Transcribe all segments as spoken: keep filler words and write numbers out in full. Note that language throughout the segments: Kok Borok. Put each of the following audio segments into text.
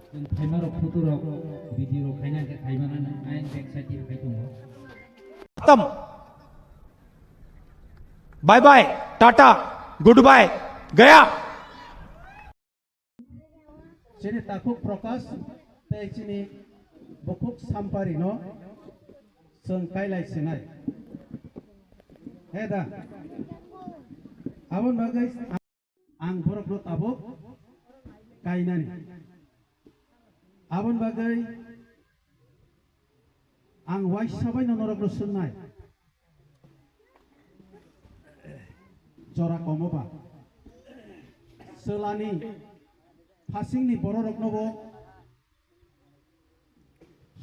Chwng phaimarok photo rok, video rok khaina khe khaimana nang, ayang back side ni khai tongo. Khatam. Bye bye, tata, goodbye, gaya. Chini takhuk Prakash tei chini bukhuk Sampari no chwng kailai sinai. He da. Aboni bagwi ang borokno tabuk kainani. Aboni bagwi ang waisa baino norokno swngnai. Jora komo ba. Chwlani phasingni bororokno bo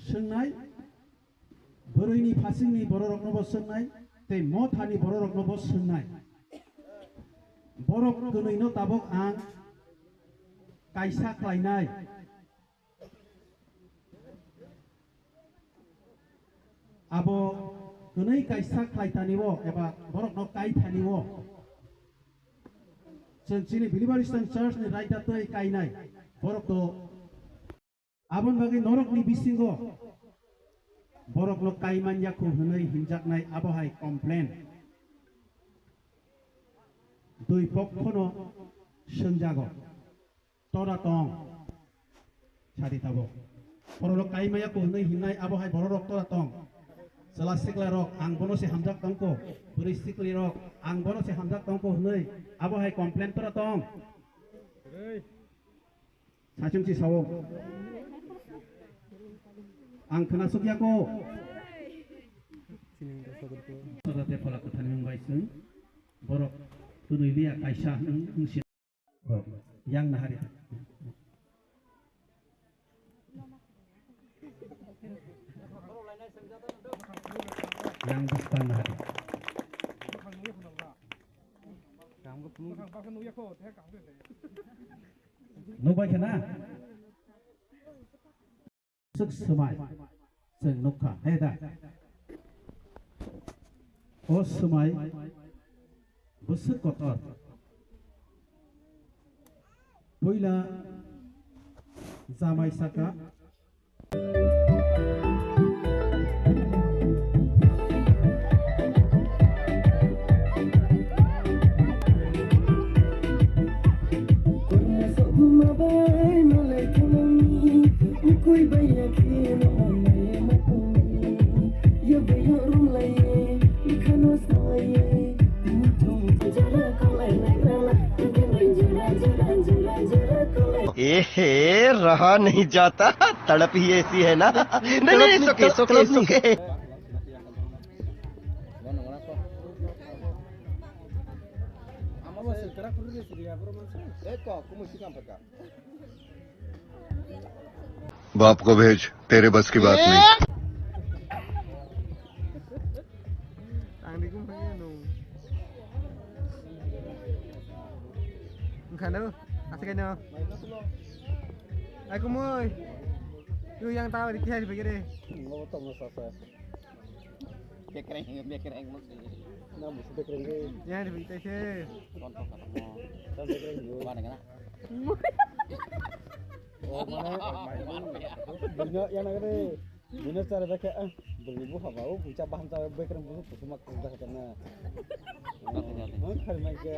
swngnai, bwrwini phasingni bororoknobo swngnai, tei mothani bororoknobo swngnai. Borok kwnwino tabuk ang kaisa khlainai. Abo kwnwi kaisa khlaitani-o eba borokno kaithani-o chwng chini Believer Christian Church ni raida twi kainai. Borok to Aboni bagwi norokni bisingo borokno kaimanya khu hwnwi himjaknai, abo hai complain. Dui pokhono swngjago, "Tora tong?" Sadi tabuk. Bororok kaimanya khu hwnwi himnai, abo hai bororok tora tong? Chwla sikla rok, "Ang bono se hamjak tongkho." Bwrwi sikli rok, "Ang bono se hamjak tongkho," hwnwi abo hai complain tora tong? Sachung si sao. Ang khna sukya ko. Sodate phola kwthani mung bai sung. Borok kwnwi liya kaisa wng, wng si. Yang nahari. Yang bwskang nahari. Nukbai khe na? Swk swmai. Chwng nukha. He da? O swmai bwswk kotor. Puila jamai saka. ए हे, रहा नहीं जाता, तड़प ही ऐसी है ना। नहीं, नहीं, नहीं, it's okay, it's okay, it's okay। बाप को भेज, तेरे बस की बात नहीं। Ang di kumphai no. Khano, asa kaino. Ai kumoi. Tu yang tahu di kiri begini. Bekreng, bekreng mesti. Na mesti bekreng ke. Ya, di bita se. Contoh kata mo. Kan bekreng dulu. Mana kena? Oh, mana? Dunia yang ada. Dunia cara baca, ah, beli buku apa? Oh, baca bahan cara bekreng buku, buku mak kerja kena. Oh, hari mai ke.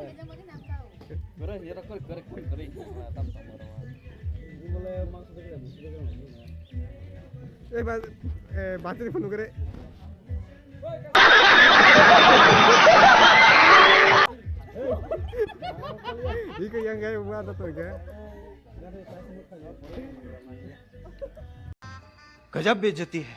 Kore, ya, kore, kore, kore, kore. Tam, tam, tam. Ini mulai maksud bekreng, maksud bekreng. Eh, ba-, eh, battery phone kore. Iko yang gaya buat atau enggak? गजब बेइज्जती है।